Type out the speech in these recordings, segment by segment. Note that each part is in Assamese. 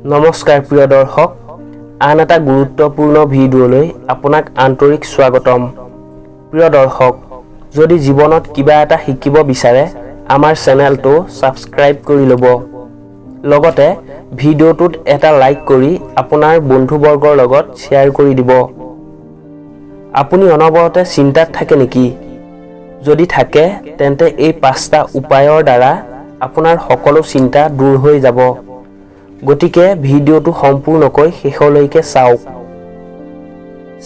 নমস্কাৰ প্ৰিয় দৰ্শক, আন এটা গুৰুত্বপূৰ্ণ ভিডিঅ'লৈ আপোনাক আন্তৰিক স্বাগতম। প্ৰিয় দৰ্শক, যদি জীৱনত কিবা এটা শিকিব বিচাৰে, আমাৰ চেনেলটো ছাবস্ক্ৰাইব কৰি ল'ব, লগতে ভিডিঅ'টোত এটা লাইক কৰি আপোনাৰ বন্ধুবৰ্গৰ লগত শ্বেয়াৰ কৰি দিব। আপুনি অনবৰতে চিন্তাত থাকে নেকি? যদি থাকে, তেন্তে এই পাঁচটা উপায়ৰ দ্বাৰা আপোনাৰ সকলো চিন্তা দূৰ হৈ যাব। গতিকে ভিডিঅ'টো সম্পূৰ্ণকৈ শেষলৈকে চাওক।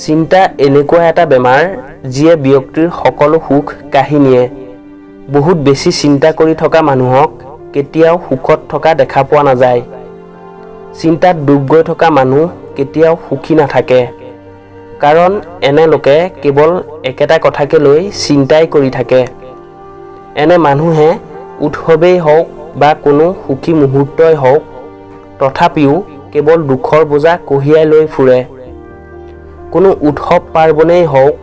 চিন্তা এনেকুৱা এটা বেমাৰ, যিয়ে ব্যক্তিৰ সকলো সুখ কাঢ়ি নিয়ে। বহুত বেছি চিন্তা কৰি থকা মানুহক কেতিয়াও সুখত থকা দেখা পোৱা নাযায়। চিন্তাত ডুব গৈ থকা মানুহ কেতিয়াও সুখী নাথাকে, কাৰণ এনে লোকে কেৱল একেটা কথাকে লৈ চিন্তাই কৰি থাকে। এনে মানুহে উৎসৱেই হওক বা কোনো সুখী মুহূৰ্তই হওক, তথাপিও কেৱল দুখৰ বোজা কঢ়িয়াই লৈ ফুৰে। কোনো উৎসৱ পাৰ্বণেই হওক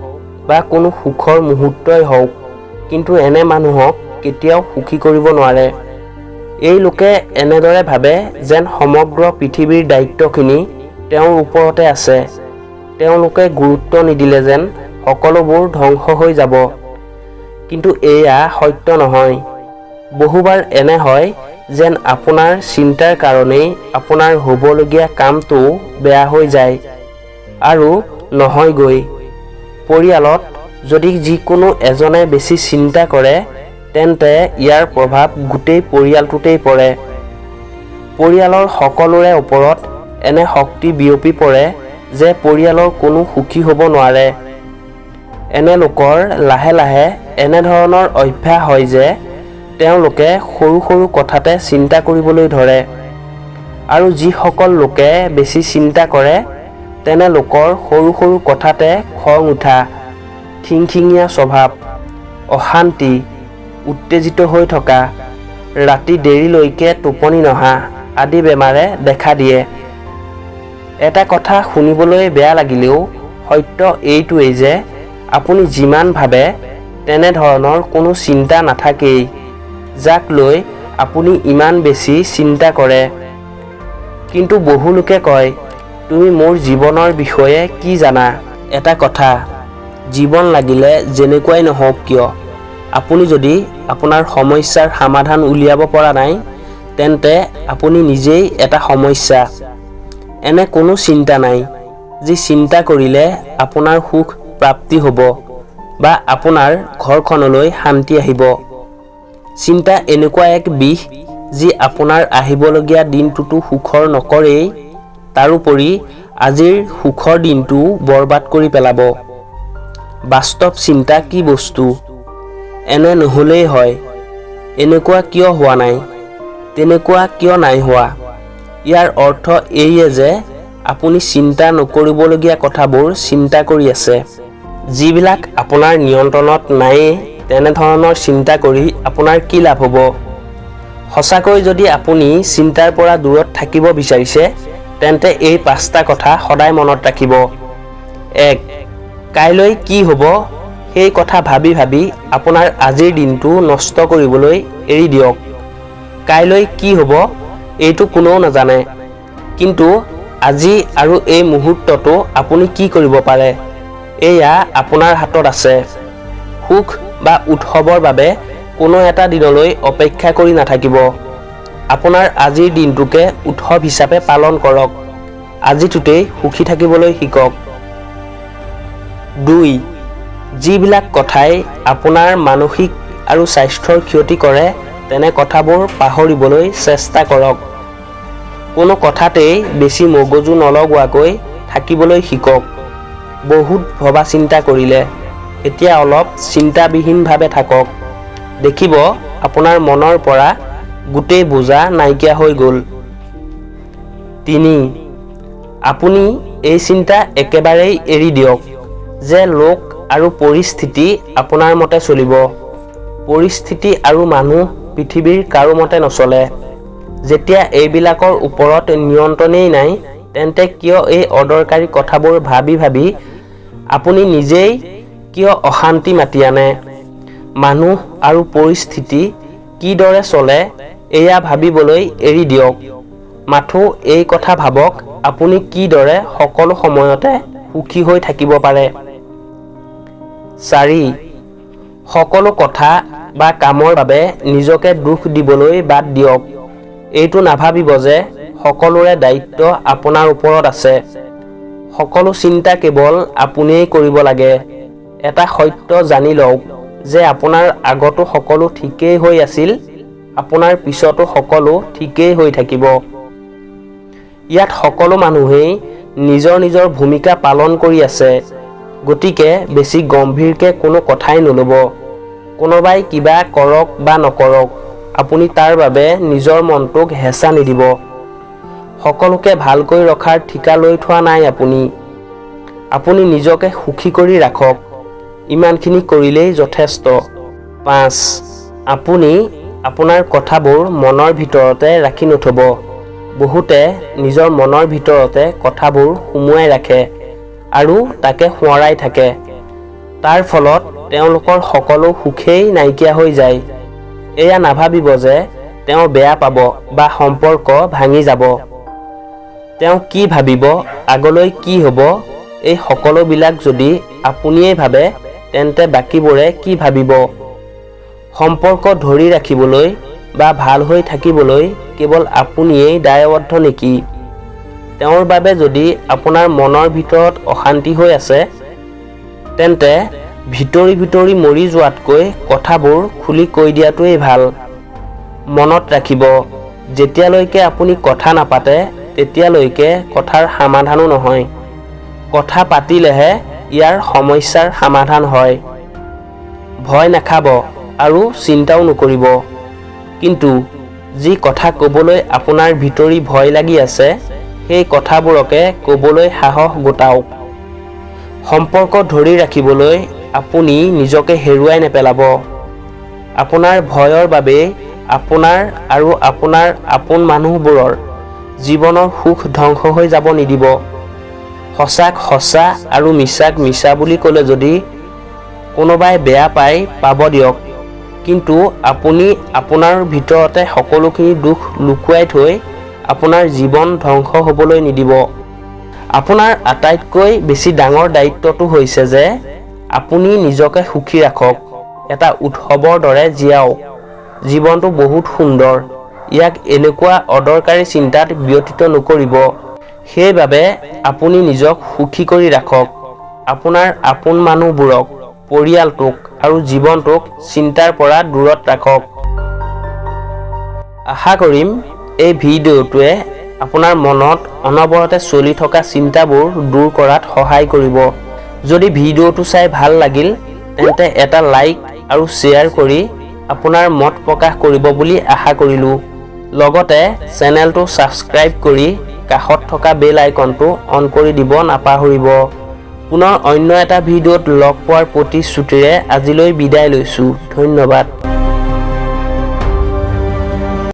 বা কোনো সুখৰ মুহূৰ্তই হওক, কিন্তু এনে মানুহক কেতিয়াও সুখী কৰিব নোৱাৰে। এই লোকে এনেদৰে ভাবে যেন সমগ্ৰ পৃথিৱীৰ দায়িত্বখিনি তেওঁৰ ওপৰতে আছে। তেওঁলোকে গুৰুত্ব নিদিলে যেন সকলোবোৰ ধ্বংস হৈ যাব। কিন্তু এয়া সত্য নহয়। বহুবাৰ এনে হয় যেন আপোনাৰ চিন্তাৰ কাৰণেই আপোনাৰ হ'বলগীয়া কামটোও বেয়া হৈ যায় আৰু নহয়গৈ। পৰিয়ালত যদি যিকোনো এজনে বেছি চিন্তা কৰে, তেন্তে ইয়াৰ প্ৰভাৱ গোটেই পৰিয়ালটোতেই পৰে। পৰিয়ালৰ সকলোৰে ওপৰত এনে শক্তি বিয়পি পৰে যে পৰিয়ালৰ কোনো সুখী হ'ব নোৱাৰে। এনে লোকৰ লাহে লাহে এনেধৰণৰ অভ্যাস হয় যে তেওঁলোকে সৰু সৰু কথাতে চিন্তা কৰিবলৈ ধৰে। আৰু যিসকল লোকে বেছি চিন্তা কৰে, তেনে লোকৰ সৰু সৰু কথাতে খং উঠা, খিংখিঙীয়া স্বভাৱ, অশান্তি, উত্তেজিত হৈ থকা, ৰাতি দেৰিলৈকে টোপনি নহা আদি বেমাৰে দেখা দিয়ে। এটা কথা শুনিবলৈ বেয়া লাগিলেও সত্য এইটোৱেই যে আপুনি যিমান ভাবে, তেনেধৰণৰ কোনো চিন্তা নাথাকেই, যাক লৈ আপুনি ইমান বেছি চিন্তা কৰে। কিন্তু বহু লোকে কয়, "তুমি মোৰ জীৱনৰ বিষয়ে কি জানা?" এটা কথা, জীৱন লাগিলে যেনেকুৱাই নহওক কিয়, আপুনি যদি আপোনাৰ সমস্যাৰ সমাধান উলিয়াব পৰা নাই, তেন্তে আপুনি নিজেই এটা সমস্যা। এনে কোনো চিন্তা নাই, যি চিন্তা কৰিলে আপোনাৰ সুখ প্ৰাপ্তি হ'ব বা আপোনাৰ ঘৰখনলৈ শান্তি আহিব। চিন্তা এনেকুৱা এক বিষ, যি আপোনাৰ আহিবলগীয়া দিনটোতো সুখৰ নকৰেই, তাৰোপৰি আজিৰ সুখৰ দিনটোও বৰবাদ কৰি পেলাব। বাস্তৱ চিন্তা কি বস্তু? এনে নহ'লেই হয়, এনেকুৱা কিয় হোৱা নাই, তেনেকুৱা কিয় নাই হোৱা, ইয়াৰ অৰ্থ এইয়ে যে আপুনি চিন্তা নকৰিবলগীয়া কথাবোৰ চিন্তা কৰি আছে। যিবিলাক আপোনাৰ নিয়ন্ত্ৰণত নায়েই, তেনেধৰণৰ চিন্তা কৰি আপোনাৰ কি লাভ হ'ব? সঁচাকৈ যদি আপুনি চিন্তাৰ পৰা দূৰত থাকিব বিচাৰিছে, তেন্তে এই পাঁচটা কথা সদায় মনত ৰাখিব। 1, কাইলৈ কি হ'ব সেই কথা ভাবি ভাবি আপোনাৰ আজিৰ দিনটো নষ্ট কৰিবলৈ এৰি দিয়ক। কাইলৈ কি হ'ব, এইটো কোনেও নাজানে। কিন্তু আজি আৰু এই মুহূৰ্তটো আপুনি কি কৰিব পাৰে, এয়া আপোনাৰ হাতত আছে। সুখ বা উৎসৱৰ বাবে কোনো এটা দিনলৈ অপেক্ষা কৰি নাথাকিব। আপোনাৰ আজিৰ দিনটোকে উৎসৱ হিচাপে পালন কৰক। আজিটোতেই সুখী থাকিবলৈ শিকক। 2, যিবিলাক কথাই আপোনাৰ মানসিক আৰু স্বাস্থ্যৰ ক্ষতি কৰে, তেনে কথাবোৰ পাহৰিবলৈ চেষ্টা কৰক। কোনো কথাতেই বেছি মগজু নলগোৱাকৈ থাকিবলৈ শিকক। বহুত ভবা চিন্তা কৰিলে, এতিয়া অলপ চিন্তাবিহীনভাৱে থাকক। দেখিব, আপোনাৰ মনৰ পৰা গোটেই বোজা নাইকিয়া হৈ গ'ল। 3, আপুনি এই চিন্তা একেবাৰেই এৰি দিয়ক যে লোক আৰু পৰিস্থিতি আপোনাৰ মতে চলিব। পৰিস্থিতি আৰু মানুহ পৃথিৱীৰ কাৰো মতে নচলে। যেতিয়া এইবিলাকৰ ওপৰত নিয়ন্ত্ৰণেই নাই, তেন্তে কিয় এই অদৰকাৰী কথাবোৰ ভাবি ভাবি আপুনি নিজেই কিয় অশান্তি মাতি আনে? মানুহ আৰু পৰিস্থিতি কিদৰে চলে, এয়া ভাবিবলৈ এৰি দিয়ক। মাথোঁ এই কথা ভাবক, আপুনি কিদৰে সকলো সময়তে সুখী হৈ থাকিব পাৰে। 4, সকলো কথা বা কামৰ বাবে নিজকে দোষ দিবলৈ বাদ দিয়ক। এইটো নাভাবিব যে সকলোৰে দায়িত্ব আপোনাৰ ওপৰত আছে, সকলো চিন্তা কেৱল আপুনিয়েই কৰিব লাগে। এটা সত্য জানি লওক যে আপোনাৰ আগতো সকলো ঠিকেই হৈ আছিল, আপোনাৰ পিছতো সকলো ঠিকেই হৈ থাকিব। ইয়াত সকলো মানুহেই নিজৰ নিজৰ ভূমিকা পালন কৰি আছে, গতিকে বেছি গম্ভীৰকৈ কোনো কথাই নল'ব। কোনোবাই কিবা কৰক বা নকৰক, আপুনি তাৰ বাবে নিজৰ মনটোক হেঁচা নিদিব। সকলোকে ভালকৈ ৰখাৰ ঠিকা লৈ থোৱা নাই আপুনি। আপুনি নিজকে সুখী কৰি ৰাখক, ইমানখিনি কৰিলেই যথেষ্ট। 5, আপুনি আপোনাৰ কথাবোৰ মনৰ ভিতৰতে ৰাখি নথ'ব। বহুতে নিজৰ মনৰ ভিতৰতে কথাবোৰ সুমুৱাই ৰাখে আৰু তাকে সোঁৱৰাই থাকে। তাৰ ফলত তেওঁলোকৰ সকলো সুখেই নাইকিয়া হৈ যায়। এয়া নাভাবিব যে তেওঁ বেয়া পাব বা সম্পৰ্ক ভাঙি যাব। তেওঁ কি ভাবিব, আগলৈ কি হ'ব, এই সকলোবিলাক যদি আপুনিয়েই ভাবে, তেন্তে বাকীবোৰে কি ভাবিব? সম্পৰ্ক ধৰি ৰাখিবলৈ বা ভাল হৈ থাকিবলৈ কেৱল আপুনিয়েই দায়বদ্ধ নেকি? তেওঁৰ বাবে যদি আপোনাৰ মনৰ ভিতৰত অশান্তি হৈ আছে, তেন্তে ভিতৰি ভিতৰি মৰি যোৱাতকৈ কথাবোৰ খুলি কৈ দিয়াটোৱেই ভাল। মনত ৰাখিব, যেতিয়ালৈকে আপুনি কথা নাপাতে তেতিয়ালৈকে কথাৰ সমাধানো নহয়। কথা পাতিলেহে ইয়াৰ সমস্যাৰ সমাধান হয়। ভয় নাখাব আৰু চিন্তাও নকৰিব। কিন্তু যি কথা ক'বলৈ আপোনাৰ ভিতৰি ভয় লাগি আছে, সেই কথাবোৰকে ক'বলৈ সাহস গোটাওক। সম্পৰ্ক ধৰি ৰাখিবলৈ আপুনি নিজকে হেৰুৱাই নেপেলাব। আপোনাৰ ভয়ৰ বাবেই আপোনাৰ আৰু আপোনাৰ আপোন মানুহবোৰৰ জীৱনৰ সুখ ধ্বংস হৈ যাব নিদিব। সঁচাক সঁচা আৰু মিছাক মিছা বুলি ক'লে যদি কোনোবাই বেয়া পায়, পাব দিয়ক। কিন্তু আপুনি আপোনাৰ ভিতৰতে সকলোখিনি দুখ লুকুৱাই থৈ আপোনাৰ জীৱন ধ্বংস হ'বলৈ নিদিব। আপোনাৰ আটাইতকৈ বেছি ডাঙৰ দায়িত্বটো হৈছে যে আপুনি নিজকে সুখী ৰাখক, এটা উৎসৱৰ দৰে জীয়াওক। জীৱনটো বহুত সুন্দৰ, ইয়াক এনেকুৱা অদৰকাৰী চিন্তাত ব্যতীত নকৰিব। সেইবাবে আপুনি নিজক সুখী কৰি ৰাখক। আপোনাৰ আপোন মানুহবোৰক, পৰিয়ালটোক আৰু জীৱনটোক চিন্তাৰ পৰা দূৰত ৰাখক। আশা কৰিম এই ভিডিঅ'টোৱে আপোনাৰ মনত অনবৰতে চলি থকা চিন্তাবোৰ দূৰ কৰাত সহায় কৰিব। যদি ভিডিঅ'টো চাই ভাল লাগিল, তেন্তে এটা লাইক আৰু শ্বেয়াৰ কৰি আপোনাৰ মত প্ৰকাশ কৰিব বুলি আশা কৰিলোঁ। লগতে চেনেলটো ছাবস্ক্ৰাইব কৰি কাষত থকা বেল আইকনটো অন কৰি দিব নাপাহৰিব। পুনৰ অন্য এটা ভিডিঅ'ত লগ পোৱাৰ প্ৰতিশ্ৰুতিৰে আজিলৈ বিদায় লৈছোঁ। ধন্যবাদ।